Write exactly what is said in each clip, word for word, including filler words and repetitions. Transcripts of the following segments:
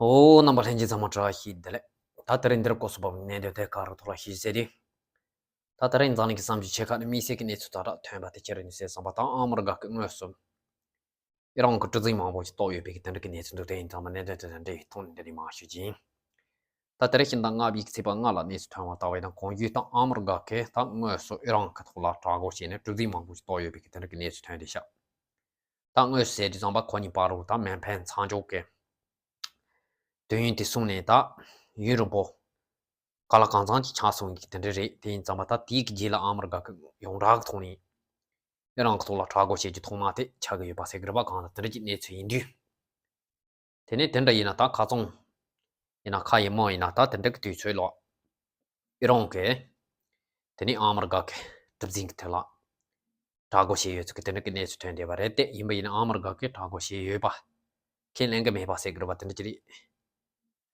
ཨོ། རྣམ་པ་ལྷན་རྒྱས་ཚང་མ་བཀྲ་ཤིས་བདེ་ལེགས། ད་དེ་རིང་འདིར་སྐོར་སུ་བབས་གནད་དོན་དེ་ག་རུ་ཐོག་ལ་ཞིག་ཟེར་ཏེ། ད་དེ་རིང་འཛམ་གླིང་གི་བསམ་གྱིས་ཆེ་ཁག་ནི་དམིགས་བསལ་གྱི་གནས་ཚུལ་དྲ་གྲགས་ཐོན་པ་དེ་ཁྱེད་རང་ཉིད་སེམས་བསམ་པ་དང་ཨ་མི་རི་ཀ་གི་དངོས་སུ་ཨི་རན་གྱི་གྲུ་གཟིངས་མང་པོ་ཞིག་གཏོར་ཡོད་པའི་གི་དེ་འདྲ་གི་གནས་ཚུལ་འདུག་དེ་ཡིན་ཙང་མ་གནད་དོན་དེ་དང་འབྲེལ་བའི་ཐོག་ནས་འདི་ནས་མར་ཞུ་རྒྱུ་ཡིན། ད་དེ་རིང་ཕྱི་ཟླ་ལྔ་པའི་ཚེས་པ་ལྔ་ལ་གནས་ཚུལ་ཐོན་པ་ལྟ་བ་ཡིན་ན། གོང་ཞུས་ལྟར་ཨ་མི་རི་ཀ་གིས་ད་དངོས་སུ་ཨི་རན་གྱི་ཐོག་ལ་དྲག་རྒོལ་བྱས་ནས་གྲུ་གཟིངས་མང་པོ་ཞིག་གཏོར་ཡོད་པའི་གི་དེ་འདྲ་གི་གནས་ཚུལ་ཐོན་བསྡད་ཤག་ད་དངོས་སུ་ཟེར་དུས་ཙམ་པ་ཁོ་གཉིས་བར་དུ་ད་མེ་འཕེན་མཚམས་འཇོག་གི་དུས་ཡུན་དེ་སོང་ནས་ད་ཡུན་རིང་པོ་ག་ལ་གང་འཚམ་ཅིག་ཆགས་སོང་གི་དེ་འདྲ་རེད། དེ་ཡིན་ཙང་མ་ད་དེའི་གི་རྗེས་ལ་ཨ་མི་རི་ཀ་གི་ཡོངས་གྲགས་ཐོག་ནས་ཨི་རན་གི་ཐོག་ལ་དྲག་རྒོལ་བྱེད་རྒྱུ་ཐོག་མ་དེ་ཆགས་ཀྱི་ཡོད་པ་ཟེར་གི་རེད་པ། གང་ལྟར་དེ་འདྲ་གི་གནས་ཚུལ་ཡིན་དུས། དེ་ནས་དེ་འདྲ་ཡིན་ན་ད་ཁ་ཚང་ཡིན་ན་ཁ་ཡིན་མོ་ཡིན་ན་ད་དེ་འདྲ་གི་དུས་ཚོད་ལ་ཨི་རན་གི་དེ་ནས་ཨ་མི་རི་ཀ་གི་གྲུ་གཟིངས་གི་ཐོག་ལ་དྲག་རྒོལ་བྱས་ཡོད་ཚུལ་གི་དེ་འདྲ་གི་གནས་ཚུལ་ཐོན་བསྡད་པ་རེད། དེ་ཡིན་པ་ཡིན་ན་ཨ་མི་རི་ཀ་གིས་དྲག་རྒོལ་བྱས་ཡོད་པ་ཁས་ལེན་གི་མེད་པ་ཟེར་གི་རེད་པ། དེ་འདྲ་ཅིག་རེད།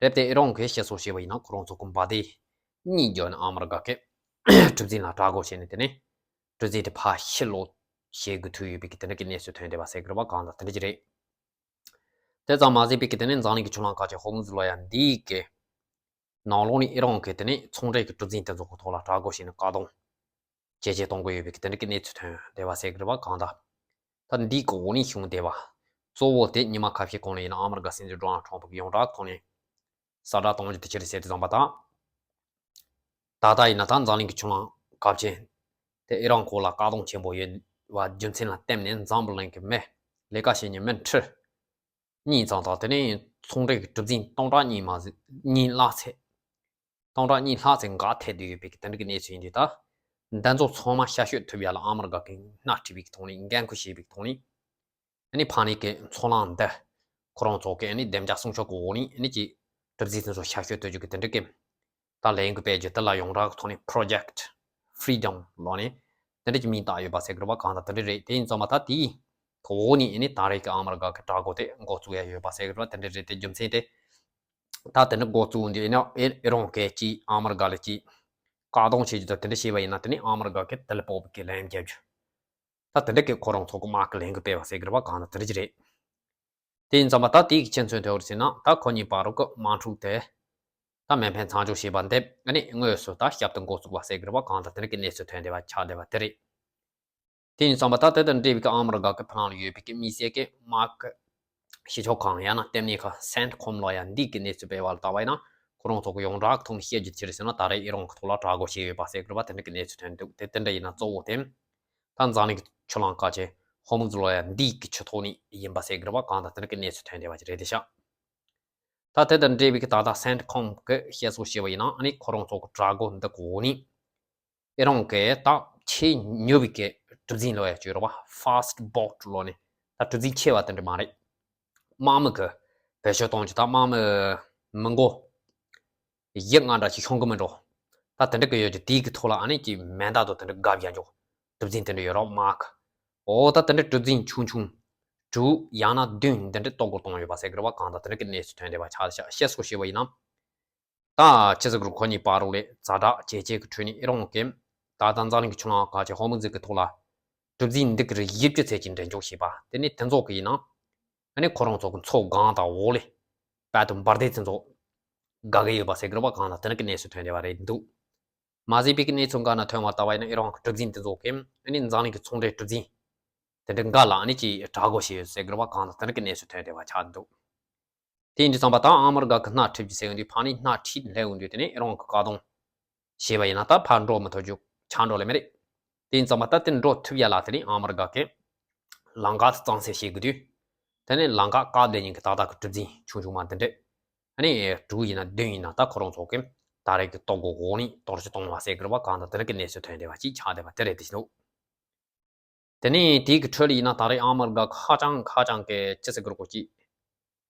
རེད་དེ་ཨི་རན་གིས་བཤད་སྲོལ་བྱས་པ་ཡིན་ན་ཁོ་རང་ཚོ་གི་འབར་མདེལ་གཉིས་བརྒྱབ་ནས་ཨ་མི་རི་ཀ་གི་གྲུ་གཟིངས་ལ་དྲག་རྒོལ་བྱས་ནས་དེ་ནས་གྲུ་གཟིངས་དེ་ཕར་ཕྱིར་ལོག་བྱེད་དགོས་ཐུག་ཡོད་པའི་གི་དེ་འདྲ་གི་གནས་ཚུལ་ཐོན་བསྡད་པ་ཟེར་གི་རེད་པ། གང་ལྟར་དེ་འདྲ་ཅིག་རེད། དེ་ཙམ་མ་ཟད་པའི་གི་དེ་ནས་འཛམ་གླིང་གི་ཆུ་ལམ་ཁག་ཅིག་ཧོར་མུ་ཛི་ལོ་ཡ་འདི་གི་ནང་ལོགས་ནས་ཨི་རན་གྱི་དེ་ནས་ཚོང་འབྲེལ་གྱི་གྲུ་གཟིངས་དེ་ཚོ་གི་ཐོག་ལ་དྲག་རྒོལ་བྱས་ནས་བཀག་སྡོམ་ཇེ་ཆེ་གཏོང་གི་ཡོད་པའི་གི་དེ་འདྲ་གི་གནས་ཚུལ་ཐོན་བསྡད་པ་ཟེར་གི་རེད་པ། གང་ལྟར་ད་འདིའི་གི་འོག་ནས་བྱུང་བསྡད་པ་གཙོ་བོ་དེ་ཉི་མ་ཁ་ཤས་གོང་ལ་ཡིན་ན་ཨ་མི་རི་ཀ་སྲིད་འཛིན་ཌོ་ནལ་ཊམ་ཕུ་གི་ཡོངས་གྲགས་ཐོག་ནས་གསལ་བསྒྲགས་གཏོང་རྒྱུ་དེ་ཅི་རེད་ཟེར་དུས་ཙམ་པ་དང་། ད་ལྟ་ཡིན་ན་ད་འཛམ་གླིང་གི་ཆུ་ལམ་ཁག་ཅིག་དེ་ཨི་རན་སྐོར་ལ་བཀག་སྡོམ་ཆེན་པོ་ཡོད་པ་རྒྱུ་མཚན་ལ་བརྟེན་ནས་འཛམ་བུ་གླིང་གི་མི་ལས་ཀ་བྱེད་མཁན་མི་ཁྲི་གཉིས་ཙམ་དང་དེ་ནས་ཚོང་འབྲེལ་གྱི་གྲུ་གཟིངས་སྟོང་ཕྲག་གཉིས་མ་ཟིན་གཉིས་ལྷག་ཙམ། སྟོང་ཕྲག་གཉིས་ལྷག་ཙམ་འགག་ཐེབས་བསྡད་ཡོད་པའི་གི་དེ་འདྲ་གི་གནས་ཚུལ་ཡིན་དུས། ད་འདི་ཚོ་ཚང་མ་ཤར་བསྐྱོད་ཐུབ་ཡ་ལ་ཨ་མི་རི་ཀ་གིས་སྣེ་ཁྲིད་པའི་གི་ཐོག་ནས་འགན་ཁུར་བཞེས་པའི་གི་ཐོག་ནས་ཨ་ནི་ཕ་ནས་གི་ཚོང་ལམ་འདི་ཁོ་རང་ཚོ་གི་ཨ་ནི་བདེ་འཇགས་སྲུང་སྐྱོབ་གི་འོག་ནས་ཨ་ནི་ཀྱི་གྲུ་གཟིངས་དེ་ཚོ་ཤར་བསྐྱོད་གཏོང་རྒྱུ་གི་དེ་འདྲ་གི་ད་ལས་འགུལ་སྤེལ་རྒྱུ་དེ་ལ་ཡོངས་གྲགས་གི་ཐོག་ནས་Project Freedom ལབ་ནས་དེ་འདྲ་གི་མིང་བཏགས་ཡོད་པ་ཟེར་གི་རེད་པ། གང་ལྟར་དེ་འདྲ་རེད། དེ་ཡིན་ཙང་མ་ད་དེའི་གི་འོག་ནས་ཨ་ནི་ད་རེས་ཀྱི་ཨ་མི་རི་ཀ་གི་དྲག་རྒོལ་དེ་འགོ་བཙུགས་ཡ་ཡོད་པ་ཟེར་གི་རེད་པ། དེ་འདྲ་རེད། དེ་རྒྱུ་མཚན་དེ་ད་དེ་འདྲ་འགོ་བཙུགས་འདི་ཨ་ནི་ཨི་རན་གྱིས་ཨ་མི་རི་ཀ་ལ་ཅིག་བཀག་སྡོམ་བྱེད་རྒྱུ་དང་དེ་འདྲ་བྱས་པ་ཡིན་ན་དེ་ནི་ཨ་མི་རི་ཀ་གིས་དེ་ལ་དཔག་པའི་གི་ལན་རྒྱབ་རྒྱུ། ད་དེ་འདྲ་གི་ཁོ་རང་ཚོ་གི་དམག་གི་ལས་འགུལ་སྤེལ་བ་ཟེར་གི་རེད་པ། གང་ལྟར་དེ་འདྲ་ཅིག་རེད། དེ་ཡིན་ཙང་མ་ད་དེའི་གི་རྐྱེན་མཚོན་དེ་བར་ཟེར་ན་ད་ཁོ་གཉིས་བར་དུ་གི་དམག་འཁྲུག་དེ་ད་མེ་འཕེན་མཚམས་འཇོག་བྱས་པ་འདི་ཨ་ནི་དངོས་སུ་ད་བསྐྱར་དུ་འགོ་བཙུགས་པ་ཟེར་གི་རེད་པ། གང་ལྟར་དེ་འདྲ་གི་གནས་ཚུལ་ཐོན་བསྡད་པ་ཆགས་བསྡད་པ་དེ་རེད། དེ་ཡིན་ཙང་མ་ད་དེ་དང་འབྲེལ་བའི་གི་ཨ་མི་རི་ཀ་གི་ཕི་ནང་ལ་ཡོད་པའི་གི་དམིགས་བསལ་གི་དམག་གི་གཞི་ཕྱོགས་ཁང་ཡང་ན་ལྟེ་གནས་ཁང་སེན་ཊི་ཀོམ་ལབ་ཡ་འདི་གི་གནས་ཚུལ་སྤེལ་བ་ལ་ལྟ་བ་ཡིན་ན། ཁོ་རང་ཚོ་གི་ཡོངས་གྲགས་ཐོག་ནས་བཤད་རྒྱུ་དེ་རེད་ཟེར་ན་ད་རེས་ཨི་རན་གི་ཐོག་ལ་དྲག་རྒོལ་བྱས་ཡོད་པ་ཟེར་གི་རེད་པ། དེ་འདྲ་གི་གནས་ཚུལ་ཐོན་འདུག་དེ་དེ་འདྲ་ཡིན་ན་གཙོ་བོ་དེ་ད་འཛམ་གླིང་གི་ཆུ་ལམ་ཁག་ཅིག་ཧོར་མུ་ཛི་ལབ་ཡ་འདི་གི་ཆུ་ཐོག་ནས་ཡིན་པ་ཟེར་གི་རེད་པ། གང་ལྟར་དེ་འདྲ་གི་གནས་ཚུལ་ཐོན་བསྡད་པ་ཅིག་རེད་དེ་ཤག་ད་དེ་དང་འབྲེལ་བའི་གི་ད་ལྟ་སེན་ཊི་ཀོམ་གི་བཤད་སྲོལ་བྱས་པ་ཡིན་ན་ཨ་ནི་ཁོ་རང་ཚོ་གི་དྲག་རྒོལ་འདི་གི་འོག་ནས་ཨི་རན་གི་ད་ཆེས་མྱུར་བའི་གི་གྲུ་གཟིངས་ལབ་ཡ་ཅིག་ཡོད་རེད་པ། Fast Boat ལབ་ནས་ད་གྲུ་གཟིངས་ཆེ་བ་དེ་འདྲ་མ་རེད། དམག་མི་གི་བེད་སྤྱོད་གཏོང་རྒྱུ་ད་དམག་མི་མི་མགོ་བཞི་ལྔ་འདྲ་ཞིག་ཤོང་གི་མི་འགྲོ། ད་དེ་འདྲ་གི་ཡོད་ཀྱི་དེའི་གི་ཐོག་ལ་ཨ་ནི་ཀྱི་མེ་མདའ་དང་དེ་འདྲ་བརྒྱབ་ཡ་འཇོག་གྲུ་གཟིངས་དེ་འདྲ་ཡོད་རེད་པ། དམག་གི་འོ་ད་དེ་འདྲ་གྲུ་གཟིངས་ཆུང་ཆུང་དྲུག་ཡང་ན་བདུན་དེ་འདྲ་གཏོར་རྒོལ་གཏོང་ཡོད་པ་ཟེར་གི་རེད་པ། གང་ལྟར་དེ་འདྲ་གི་གནས་ཚུལ་ཐོན་བསྡད་པ་ཆགས་ཤག་བཤད་སྲོལ་བྱས་པ་ཡིན་ན། ད་ཕྱི་ཟླ་དགུ་ཁོ་གཉིས་བར་དུ་ལས་ཛ་དྲག་ཇེ་ཆེ་གི་ཁྲོད་ནས་ཨི་རན་གིས་ད་ལྟ་འཛམ་གླིང་གི་ཆུ་ལམ་ཁག་ཅིག་ཧོར་མུ་ཛི་གི་ཐོག་ལ་གྲུ་གཟིངས་འདི་གི་རིགས་བཞི་བཅུ་ཚད་ཀྱི་འགྲེམས་འཇོག་བྱས་པ་དེ་ནི་དེ་ཚོ་གི་ཡིན་ན་ཨ་ནི་ཁོ་རང་ཚོ་གི་མཚོ་སྒང་དང་འོག་ལས་བར་དུ་འབར་མདེལ་དེ་ཚོ་འགག་གི་ཡོད་པ་ཟེར་གི་རེད་པ། གང་ལྟར་དེ་འདྲ་གི་གནས་ཚུལ་ཐོན་བསྡད་པ་རེད་འདུག་མ་ཟད་པའི་གི་གནས་ཚུལ་འགའ་ན་ཐོན་པ་ལྟ་བ་ཡིན་ན་ཨི་རན་གི་གྲུ་གཟིངས་དེ་ཚོ་གིས་ཨ་ནི་འཛམ་གླིང་གི་ཚོང་འབྲེལ་གྲུ་གཟིངས་དེ་འདྲ་འགའ་ལ་ཨ་ནི་ཅིག་དྲག་རྒོལ་བྱས་ཡོད་ཟེར་གི་རེད་པ། གང་ལྟར་དེ་འདྲ་གི་གནས་ཚུལ་ཐོན་བསྡད་པ་ཆགས་འདུག་དེ་ཡིན་དུས་ཙམ་པ་ད་ཨ་མི་རི་ཀ་གི་སྣེ་ཁྲིད་ཀྱི་ཟེར་ཡོང་དུས་ཕ་ནས་སྣེ་ཁྲིད་སླེབས་ཡོང་དུས་དེ་ནས་ཨི་རན་གི་བཀག་སྡོམ་བྱས་པ་ཡིན་ན་ད་ཕར་འགྲོ་མི་ཐུབ་རྒྱུ་ཆགས་འགྲོ་ལེ་མི་རེད། དེ་ཡིན་ཙམ་པ་ད་དེ་འགྲོ་ཐུབ་ཡ་ལ་དེ་ནས་ཨ་མི་རི་ཀ་གི་ལམ་ཁ་དེ་གཙང་སེལ་བྱེད་དགོས་དུས། དེ་ནས་ལམ་ཁ་བཀག་བསྡད་མཁན་གི་ཏག་ཏག་གི་གྲུ་གཟིངས་ཆུང་ཆུང་མ་དེ་འདྲས་ཨ་ནི་དྲུག་ཡིན་ན་བདུན་ཡིན་ན་ད་ཁོ་རང་ཚོ་གི་ད་རེས་ཀྱི་གཏོར་རྒོལ་འོག་ནས་གཏོར་བཤིག་གཏོང་བ་ཟེར་གི་རེད་པ། གང་ལྟར་དེ་འདྲ་གི་གནས་ཚུལ་ཐོན་བསྡད་པ་ཅིག་ཆགས་བསྡད་པ་དེ་རེད་དེ་ཞུ་འདུག་དེ་ནས་དེའི་གི་ཁྲོད་ལ་ཡིན་ན་ད་རེས་ཨ་མི་རི་ཀ་ཧ་ཅང་ཧ་ཅང་གི་ཅི་ཟེར་དགོས་རེད་གོ་ཅིག་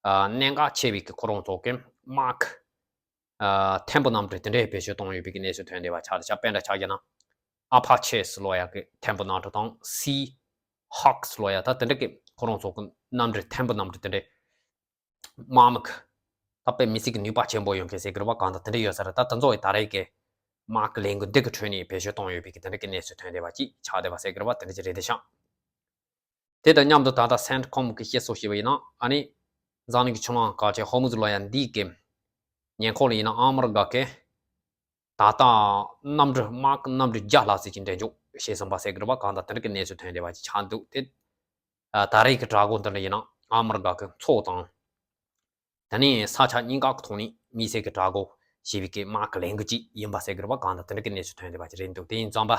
ཨ་གནད་འགག་ཆེ་བའི་གི་ཁོ་རང་ཚོ་གི་དམག་གི་ཨ་ཐེམ་པོ་གནམ་གྲུ་དེ་འདྲའི་བེད་སྤྱོད་གཏོང་ཡོད་པའི་གི་གནས་ཚུལ་ཐོན་བསྡད་པ་ཆགས་ཏེ་ཆགས། དཔེ་འདྲ་ཆགས་བཞག་ན་ཨ་ཕ་ཆེ་སི་ལབ་ཡ་གི་ཐེམ་པོ་གནམ་གྲུ་དང་སི་ཧོག་སི་ལབ་ཡ་ད་དེ་འདྲ་གི་ཁོ་རང་ཚོ་གི་གནམ་གྲུ་ཐེམ་པོ་གནམ་གྲུ་དེ་འདྲའི་དམག་མི་གི་ད་དཔེ་མི་སྲིད་ཀྱི་ནུས་པ་ཆེན་པོ་ཡོད་མཁན་ཟེར་གི་རེད་པ། གང་ལྟར་དེ་འདྲ་ཡོད་ས་རེད། ད་དེ་ཚོ་ཡི་ད་རེས་ཀྱི་དམག་གི་ལས་འགུལ་འདི་གི་ཁྲོད་ནས་བེད་སྤྱོད་གཏོང་ཡོད་པའི་གི་དེ་འདྲ་གི་གནས་ཚུལ་ཐོན་བསྡད་པ་ཅིག་ཆགས་བསྡད་པ་ཟེར་གི་རེད་པ། དེ་འདྲ་ཅིག་རེད་དེ་ཤག་དེ་དང་མཉམ་དུ་ད་ལྟ་སེན་ཊི་ཀོམ་གི་བཤད་སྲོལ་བྱས་པ་ཡིན་ན་ཨ་ནི་ འཛམ་གླིང་གི་ཆུ་ལྷག་མཁར་ཆེན་ཧོར་མུ་ཛི་ལོ་ཡ་འདིའི་གི་ཉེ་འཁོར་ལ་ཡིན་ན་ཨ་མི་རི་ཀ་གི་ད་ལྟ་གནམ་གྲུ་དམག་གནམ་གྲུ་བརྒྱ་ལྷག་ཙམ་ཅིག་འགྲེམས་འཇོག་བྱས་ཟིན་པ་ཟེར་གི་རེད་པ། གང་ལྟར་དེ་འདྲ་གི་གནས་ཚུལ་ཐོན་བསྡད་པ་ཅིག་ཆགས་འདུག་དེ་ད་རེས་ཀྱི་དྲག་རྒོལ་འདི་འདྲ་ཡིན་ན་ཨ་མི་རི་ཀ་གི་མཚོ་དང་། དེ་ནས་ས་ཆ་གཉིས་ཀ་གི་ཐོག་ནས་དམིགས་བསལ་གྱི་དྲག་རྒོལ་བྱས་པའི་གི་དམག་གི་ལས་འགུལ་ཅིག་ཡིན་པ་ཟེར་གི་རེད་པ། གང་ལྟར་དེ་འདྲ་གི་གནས་ཚུལ་ཐོན་བསྡད་པ་ཅིག་རེད་འདུག་དེ་ཡིན་ཙང་པ།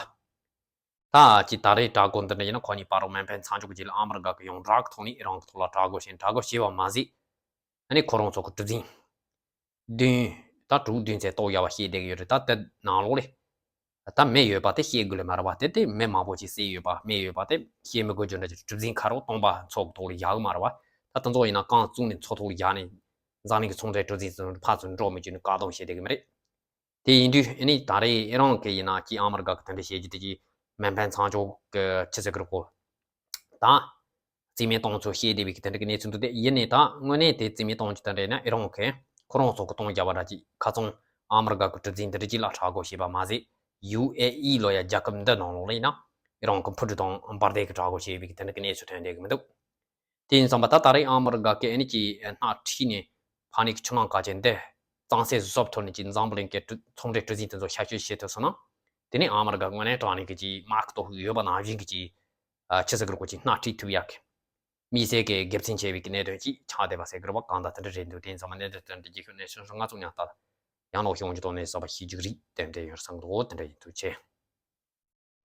ད་ཅི་ད་རེས་དྲག་རྒོལ་འདི་འདྲ་ཡིན་ན་ཁོ་གཉིས་བར་དུ་མེ་འཕེན་མཚམས་འཇོག་གི་རྗེས་ལ་ཨ་མི་རི་ཀ་གི་ཡང་དྲག་ཐོག་ནས་ཨི་རན་གི་ཐོག་ལ་དྲག་རྒོལ་བྱས། དྲག་རྒོལ་བྱས་པ་མ་ཟད། ཨ་ནི་ཁོ་རང་ཚོ་གི་གྲུ་གཟིངས་བདུན། ད་དྲུག་བདུན་ཙམ་གཏོར་ཡག་པ་བཤད་བསྡད་ཀྱི་ཡོད་རེད། ད་དེ་ནང་ལོགས་ལས་ད་མེ་ཡོད་པ་དེ་བཤད་དགོས་ལེ་མ་རེད་པ། དེ་དེ་མེ་མང་པོ་ཅིག་བསད་ཡོད་པ། མེ་ཡོད་པ་དེ་བཤད་མི་དགོས་རྒྱུ་འདྲ་ཅིག་གྲུ་གཟིངས་ཁ་རོག་སྟོང་པ་མཚོ་གི་ཐོག་ལ་བཞག་གི་མ་རེད་པ། ད་དེ་ཚོ་ཡིན་ན་རྐང་བཙུགས་ནས་མཚོ་ཐོག་ལ་བཞག་ནས་འཛམ་གླིང་གི་ཚོང་འབྲེལ་གྲུ་གཟིངས་ཚོ་ཕར་ཚུར་འགྲོ་མི་བཅུག་ནས་བཀག་སྡོམ་བྱས་བསྡད་ཀྱི་མ་རེད། དེ་ཡིན་དུས་ཨ་ནི་ད་རེས་ཨི་རན་གྱི་ཡིན་ན་ཀྱི་ཨ་མི་རི་ཀ་གི་དེ་འདྲ་བཤད་རྒྱུ་དེ་ཀྱི་མེ་འཕེན་མཚམས་འཇོག་གི་ཆི་ཟེར་གི་རེད་གོ། ད་རྩིས་མེད་གཏོང་ཚུལ་བཤད་བསྡད་པའི་གི་དེ་འདྲ་གི་གནས་ཚུལ་འདུག་དེ་ཡིན་ནའི་ད་དངོས་གནས་དེ་རྩིས་མེད་གཏོང་རྒྱུ་དེ་འདྲ་ཡིན་ན་ཨི་རན་གྱི་ཁོ་རང་ཚོ་གི་གཏོང་རྒྱག་པ་འདྲ་ཅིག་ཁ་ཚང་ཨ་མི་རི་ཀ་གི་གྲུ་གཟིངས་འདི་འདྲ་ཅིག་ལ་དྲག་རྒོལ་བྱས་པ་མ་ཟད། ཡུ་ཨེ་ཨི་ལོ་ཡ་རྒྱལ་ཁབ་འདི་ནང་ལོགས་ལ་ཡིན་ན་ཨི་རན་གྱི་འཕུར་གྲུ་དང་འབར་མདེལ་གྱི་དྲག་རྒོལ་བྱས་པའི་གི་དེ་འདྲ་གི་གནས་ཚུལ་ཐོན་བསྡད་གི་མི་འདུག་དེ་ཡིན་ཙང་པ་ད་ད་རེས་ཨ་མི་རི་ཀ་གི་ཨ་ནི་ཀྱི་སྣེ་ཁྲིད་ནས་ཕ་ནི་གི་ཆུ་ནང་ཁ་ཆེ་འདི་གཙང་སེལ་བཟོ་ཐུབ་ནས་ཀྱི་འཛམ་བུ་གླིང་གི་གྲུ་ཚོང་འབྲེལ་གྲུ་གཟིངས་དེ་ཚོ་ཤར་བསྐྱོད་བྱེད་ཐུབ་སོང་ན། དེ་ནས་ཨ་མི་རི་ཀ་དངོས་གནས་དྲང་གནས་ཀྱི་ཀྱི་དམག་གི་སྟོབས་ཤུགས་ཡོད་པ་ནང་བཞིན་གྱི་ཀྱི་ཆི་ཟེར་གི་རེད་གོ་ཀྱི་སྣེ་ཁྲིད་ཐུབ་ཡག་གི་དམིགས་བསལ་གྱི་དགེ་མཚན་ཆེ་བའི་གི་གནད་དོན་ཅིག་ཆགས་བསྡད་པ་ཟེར་གི་རེད་པ། གང་ལྟར་དེ་འདྲ་རེད་འདུག་དེ་ཡིན་ཙང་མ་གནད་དོན་དེ་འདྲ་རྒྱལ་ཁབ་གནས་ཚུལ་ང་ཚོ་ཉག་ལྟ་ཡང་ལོག་ཤོང་རྒྱུ་དོགས་ནས་བསམ་པ་ཞིག་རྒྱུགས་རིགས་ཏན་ཏན་ཡོད་བསམ་གི་འདུག་དེ་འདྲ་ཡིན་འདུག་ཆེ།